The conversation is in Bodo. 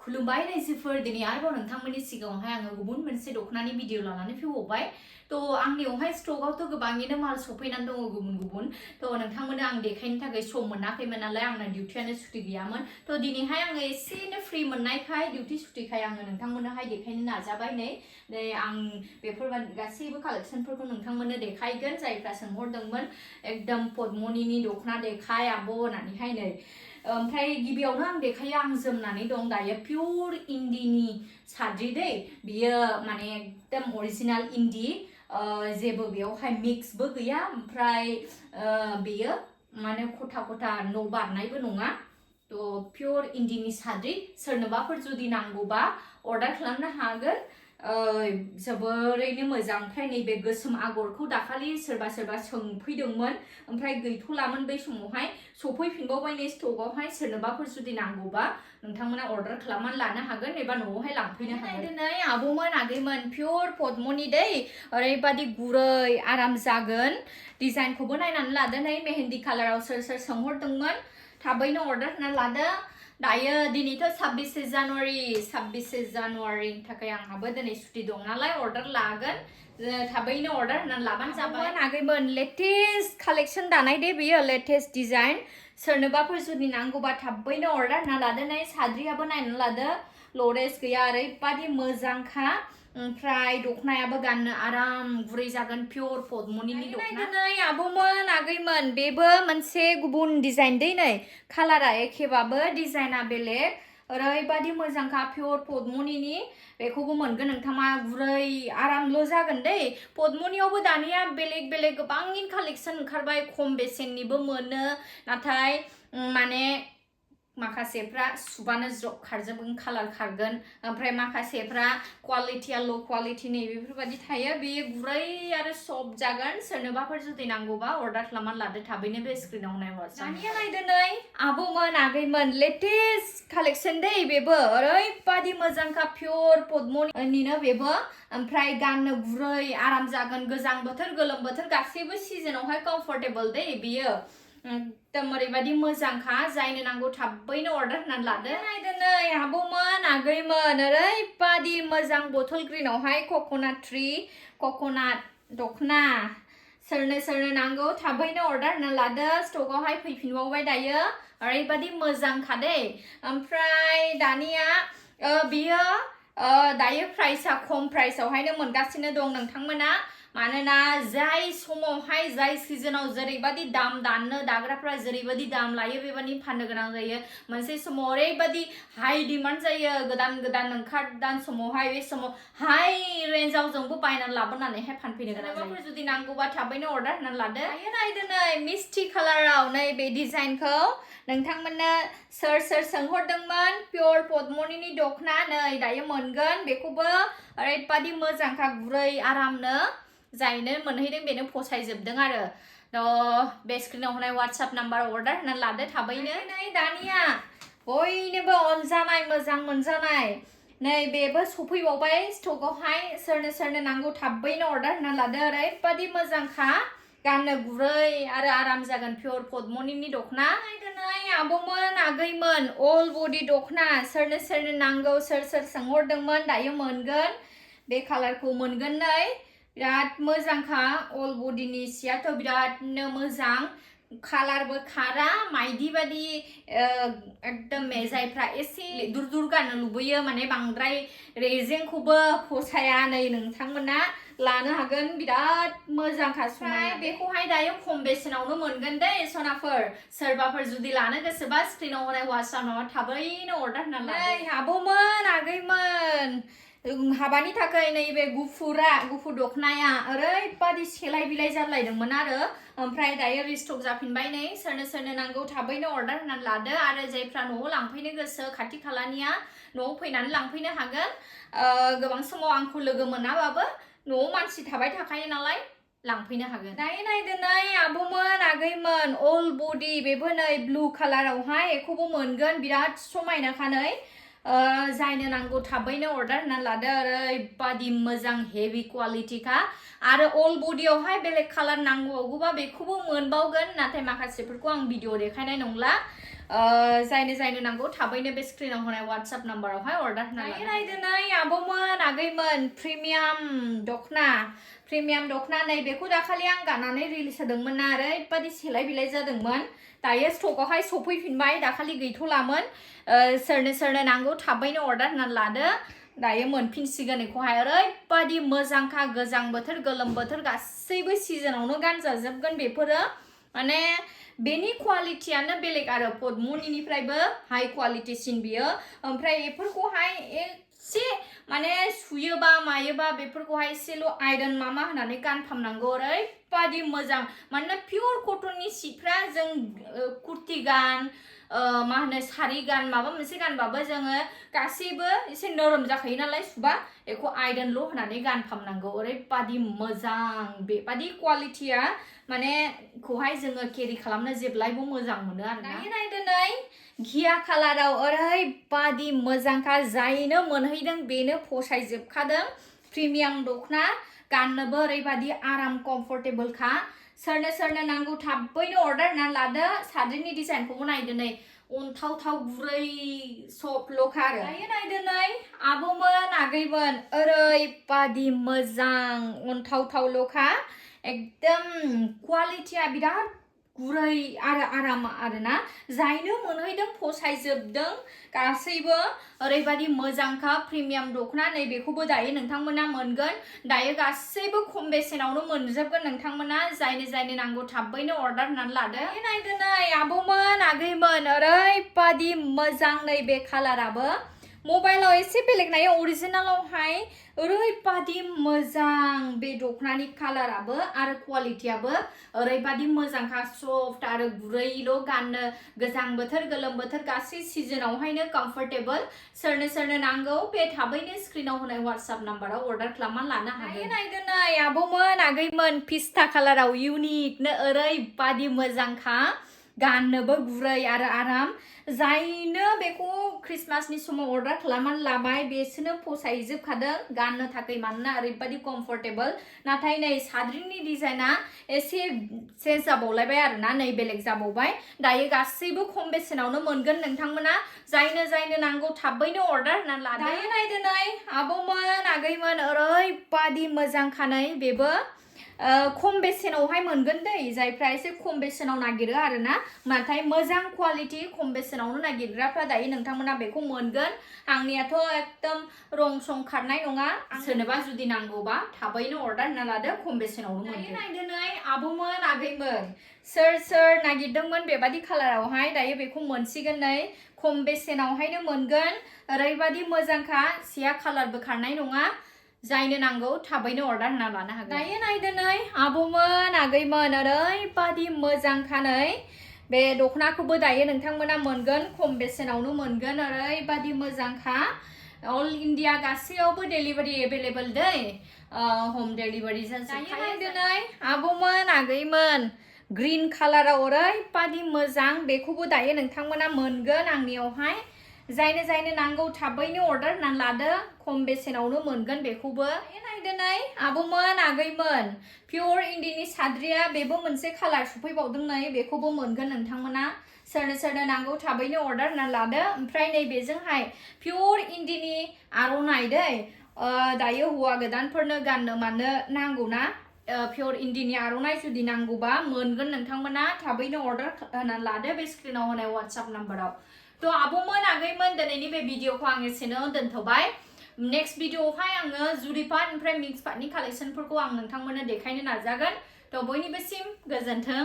खुलुमबाय रायजोफोर दिनै आरोबाव नोंथांमोननि सिगाङावहाय आङो गुबुन मोनसे दखनानि भिडिअ लानानै फैबावबाय थ' आंनियावहाय स्टकआवथ' गोबाङैनो माल सफैनानै दङ गुबुन थ' नोंथांमोननो आं देखायनो थाखाय सम मोनाखैमोन नालाय आंना डिउटियानो सुटि गैयामोन थ' दिनैहाय आङो एसेनो फ्रि मोननायखाय डिउटि सुटिखाय आङो नोंथांमोननोहाय देखायनो नाजाबाय नै आं बेफोरबायदि गासैबो कालेक्सनफोरखौ नोंथांमोननो देखायगोन जायफ्रा सोंहरदोंमोन एकदम पद्मनिनि दखना देखाय आब' होननानैहाय नै ओमफ्राय गिबियावनो आं देखायो आं जोमनानै दं दायो पियर इन्दिनि साद्रि दै बियो माने एकदम अरिजिनाल इन्दि जेबो बेयावहाय मिक्सबो गैया ओमफ्राय बेयो माने खथा खथा न' बारनायबो नङा थ' पियर इन्दिनि साद्रि सोरनोबाफोर जुदि नांगौबा अर्डार खालामनो हागोन जोबोरैनो मोजां ओमफ्राय नैबे गोसोम आगरखौ दाखालि सोरबा सोंफैदोंमोन ओमफ्राय गैथ'लामोन बै समावहाय सफैफिनबावबाय नै स्टकआवहाय सोरनोबाफोर जुदि नांगौबा नोंथांमोना अर्डार खालामनानै लानो हागोन एबा न'आवहाय लांफैनो हागोन दिनै आब'मोन आगैमोन पियर पद्मनि दै ओरैबादि गुरै आराम जागोन डिजाइनखौबो नायनानै लादो नै मेहेन्दी कालाराव सोर सोंहरदोंमोन थाबैनो अर्डार होनानै लादो दायो दिनैथ' 26 जानुवारिनि थाखाय आंहाबो दिनै सुटि दं नालाय अर्डार लागोन थाबैनो अर्डार होनानै लाबानो जाबाय आगैमोन लेटेस्ट कालेक्सन दानाय दे बेयो लेटेस्ट डिजाइन सोरनोबाफोर जुदि नांगौबा थाबैनो अर्डार होना लादो नै साद्रियाबो नायनानै लादो लरेस गैया ओरैबादि मोजांखा ओमफ्राय दखनायाबो गाननो आराम गुरै जागोन पियर पद्मनिनि दखना नै आब'मोन आगैमोन बेबो मोनसे गुबुन डिजाइन दै नै कालारा एखेबाबो डिजाइना बेलेग ओरैबादि मोजांखा पियर पद्मनिनि बेखौबो मोनगोन नोंथाङा गुरै आरामल' जागोन दै पद्मनियावबो दानिया बेलेग गोबांनि कालेक्सन ओंखारबाय खम बेसेननिबो मोनो नाथाय माने माखासेफ्रा सुबानो ज्रब खारजोबगोन कालार खारगोन ओमफ्राय माखासेफ्रा क्वालिटिया ल' क्वालिटिनि बेफोरबायदि थायो बेयो गुरै आरो सफ्ट जागोन सोरनोबाफोर जुदि नांगौबा अर्डार खालामनानै लादो थाबैनो बे स्क्रिनाव नायहर दानिया नायदो नै आब'मोन आगैमोन लेटेस्ट कालेक्सन दै बेबो ओरैबादि मोजांखा पियर पद्मनिनो बेबो ओमफ्राय गाननो गुरै आराम जागोन गोजां बोथोर गोलोम बोथोर गासैबो सिजनावहाय कम्फर्टेबल दै बियो एकदम ओरैबादि मोजांखा जायनो नांगौ थाबैनो अर्डार होनानै लादो नायदो नै आब'मोन आगैमोन ओरैबादि मोजां बथल ग्रिनावहाय कक'नाट ट्री कक'नाट दखना सोरनो नांगौ थाबैनो अर्डार होनानै लादो स्टकआवहाय फैफिनबावबाय दायो ओरैबादि मोजांखा दै ओमफ्राय दानिया बियो दायो प्राइसआ खम प्राइसआवहायनो मोनगासिनो दं नोंथांमोना मानोना जाय समावहाय जाय सिजनाव जेरैबादि दाम दाग्राफ्रा जेरैबादि दाम लायो बेबादि फाननो गोनां जायो मोनसे समाव ओरैबादि हाई डिमान्ड जायो गोदान ओंखारदान समावहाय बे समाव हाई रेन्जआव जोंबो बायनानै लाबोनानैहाय फानफैनो गोनां जायो जुदि नांगौबा थाबैनो अर्डार होनानै लादो दायो नायदो नै मिस्टि कालाराव नै बे डिजाइनखौ नोंथांमोननो सोर सोंहरदोंमोन पियर पद्मनिनि दखना नै दायो मोनगोन बेखौबो ओरैबादि मोजांखा गुरै आरामनो जायनो मोनहैदों बेनो फसायजोबदों आरो बे स्क्रिनाव होनाय WhatsApp नाम्बार अर्डार होनानै लादो थाबैनो नै दानिया बयनोबो अनजानाय मोजां मोनजानाय नै बेबो सफैबावबाय स्टकआवहाय सोरनो नांगौ थाबैनो अर्डार होनानै लादो ओरैबादि मोजांखा गाननो गुरै आरो आराम जागोन पियर पद्मनिनि दखना नायदो नै आब'मोन आगैमोन अल बडि दखना सोरनो नांगौ सोर सोंहरदोंमोन दायो मोनगोन बे कालारखौ मोनगोन नै बिराद मोजांखा अल बडिनि सियाथ' बिरादनो मोजां कालारबो खारा माइदि बादि एकदम जायफ्रा एसे दुर गाननो लुबैयो माने बांद्राय रेजेंखौबो फसाया नै नोंथांमोना लानो हागोन बिराद मोजांखा समायना बेखौहाय दायो खम बेसेनावनो मोनगोन दै सनाफोर सोरबाफोर जुदि लानो गोसोबा स्क्रिनाव होनाय WhatsApp थाबैनो अर्डार होनानै लादो आब'मोन आगैमोन हाबानि थाखाय नैबे गुफुर दखनाया ओरैबादि सेलाय बिलाय जालायदोंमोन आरो ओमफ्राय दायो रिस्टक जाफिनबाय नै सोरनो नांगौ थाबैनो अर्डार होनानै लादो आरो जायफ्रा न'आव लांफैनो गोसो खाथि खालानिया न'आव फैनानै लांफैनो हागोन गोबां समाव आंखौ लोगो मोनाबाबो न'आव मानसि थाबाय थाखायो नालाय लांफैनो हागोन दायो नायदो नै आब'मोन आगैमोन अल बडि बेबो नै ब्लु कालारावहाय बेखौबो मोनगोन बिराद समायनाखा नै जायनो नांगौ थाबैनो अर्डार होनानै लादो ओरैबादि मोजां हेभि क्वालिटिखा आरो अल बडियावहाय बेलेग कालार नांगौबा बेखौबो मोनबावगोन नाथाय माखासेफोरखौ आं भिडिअ देखायनाय नंला जायनो नांगौ थाबैनो बे स्क्रिनाव होनाय WhatsApp नाम्बारावहाय अर्डार होनानै नायदोनै आब'मोन आगैमोन प्रिमियाम दखना नै बेखौ दाखालि आं गाननानै रिलिज होदोंमोन ना ओरैबादि सेलाय बिलाय जादोंमोन दायो स्टकआवहाय सफैफिनबाय दाखालि गैथ'लामोन सोरनो नांगौ थाबैनो अर्डार होनानै लादो दायो मोनफिनसिगोन बेखौहाय ओरैबादि मोजांखा गोजां बोथोर गोलोम बोथोर गासैबो सिजनावनो गानजाजोबगोन बेफोरो माने बेनि क्वालिटियानो बेलेग आरो पद्मनिफ्रायबो हाई क्वालिटिसिन बियो ओमफ्राय बेफोरखौहाय एसे माने सुयोबा मायोबा बेफोरखौहाय एसेल' आयरन मामा होनानै गानफामनांगौ ओरैबादि मोजां मानोना पियर कटननि सिफ्रा जों कुर्ति गान मा होनो सारि गान माबा मोनसे गानबाबो जोङो गासैबो एसे नरम जाखायो नालाय सुबा बेखौ आयरनल' होनानै गानफामनांगौ ओरैबादि मोजां बेबादि क्वालिटिया माने खौहाय जोङो केरि खालामनो जेब्लायबो मोजां मोनो आरो ना नायदोनै घिया कालाराव ओरैबादि मोजांखा जायनो मोनहैदों बेनो फसायजोबखादों प्रिमियाम दखना गाननोबो ओरैबादि आराम कम्फर्टेबलखा सोरनो नांगौ थाबैनो अर्डार होनानै लादो साद्रिनि डिजाइनखौबो नायदो नै अन्थावथाव गुरै सफ्टल'खा आरो दायो नायदो नै आब'मोन आगैमोन ओरैबादि मोजां अन्थावथावल'खा एकदम क्वालिटिया बिराद गुरै आरो आराम आरोना जायनो मोनहैदों फसायजोबदों गासैबो ओरैबादि मोजांखा प्रिमियाम दखना नै बेखौबो दायो नोंथांमोना मोनगोन दायो गासैबो खम बेसेनावनो मोनजोबगोन नोंथांमोना जायनो नांगौ थाबैनो अर्डार होनानै लादो नायदो नै आब'मोन आगैमोन ओरैबादि मोजां नै बे कालाराबो मबाइलाव एसे बेलेग नायो अरिजिनालावहाय ओरैबादि मोजां बे दखनानि कालाराबो आरो क्वालिटियाबो ओरैबादि मोजांखा सफ्ट आरो गुरैल' गाननो गोजां बोथोर गोलोम बोथोर गासै सिजनावहायनो कम्फर्टेबल सोरनो नांगौ बे थाबैनो स्क्रिनाव होनाय WhatsApp नाम्बाराव अर्डार खालामनानै लानो हागोन नायदो नै आब'मोन आगैमोन पिस्ता कालाराव इउनिकनो ओरैबादि मोजांखा गाननोबो गुरै आरो आराम जायनो बेखौ क्रिसमासनि समाव अर्डार खालामनानै लाबाय बेसोरनो फसायजोबखादों गाननो थाखाय मानोना ओरैबादि कम्फर्टेबल नाथाय नै साद्रिनि डिजाइना एसे चेन्ज जाबावलायबाय आरोना नै बेलेग जाबावबाय दायो गासैबो खम बेसेनावनो मोनगोन नोंथांमोना जायनो नांगौ थाबैनो अर्डार होनानै लादो दायो नायदो नै आब'मोन आगैमोन ओरैबादि मोजांखा नै बेबो खम बेसेनावहाय मोनगोन दै जायफ्रा एसे खम बेसेनाव नागिरो आरोना नाथाय मोजां क्वालिटि खम बेसेनावनो नागिरग्राफ्रा दायो नोंथांमोना बेखौ मोनगोन आंनियाथ' एकदम रं सं खारनाय नङा सोरनोबा जुदि नांगौबा थाबैनो अर्डार होना लादो खम बेसेनावनो मोनगोन नायदो नै आब'मोन आगैमोन सोर नागिरदोंमोन बेबादि कालारावहाय दायो बेखौ मोनसिगोन नै खम बेसेनावहायनो मोनगोन ओरैबादि मोजांखा सिया कालारबो खारनाय नङा जायनो नांगौ थाबैनो अर्डार होना लानो हागोन दायो नायदो नै आब'मोन आगैमोन ओरैबादि मोजांखा नै बे दखनाखौबो दायो नोंथांमोना मोनगोन खम बेसेनावनो मोनगोन ओरैबादि मोजांखा अल इन्डिया गासैयावबो डेलिभारि एभेलेबल दै होम डेलिभारि दायो नायदो नै आब'मोन आगैमोन ग्रीन कालाराव ओरैबादि मोजां बेखौबो दायो नोंथांमोना मोनगोन आंनियावहाय जायनो नांगौ थाबैनो अर्डार होनानै लादो खम बेसेनावनो मोनगोन बेखौबो नायदो नै आब'मोन आगैमोन पियर इन्दिनि साद्रिया बेबो मोनसे कालार सफैबावदों नै बेखौबो मोनगोन नोंथांमोना सोरनो नांगौ थाबैनो अर्डार होनानै लादो ओमफ्राय नैबेजोंहाय पियर इन्दिनि आर'नाइ दै दायो हौवा गोदानफोरनो गाननो मानो नांगौना पियर इन्दिनि आर'नाइ जुदि नांगौबा मोनगोन नोंथांमोना थाबैनो अर्डार होनानै लादो बे स्क्रिनाव होनाय WhatsApp नाम्बाराव थ' आब'मोन आगैमोन दिनैनि बे भिडिअखौ आं एसेनो दोनथ'बाय नेक्स्ट भिडिअआवहाय आङो जुरि पाट ओमफ्राय मिक्स पाटनि कालेक्सनफोरखौ आं नोंथांमोननो देखायनो नाजागोन थ' बयनिबोसिम गोजोन्थों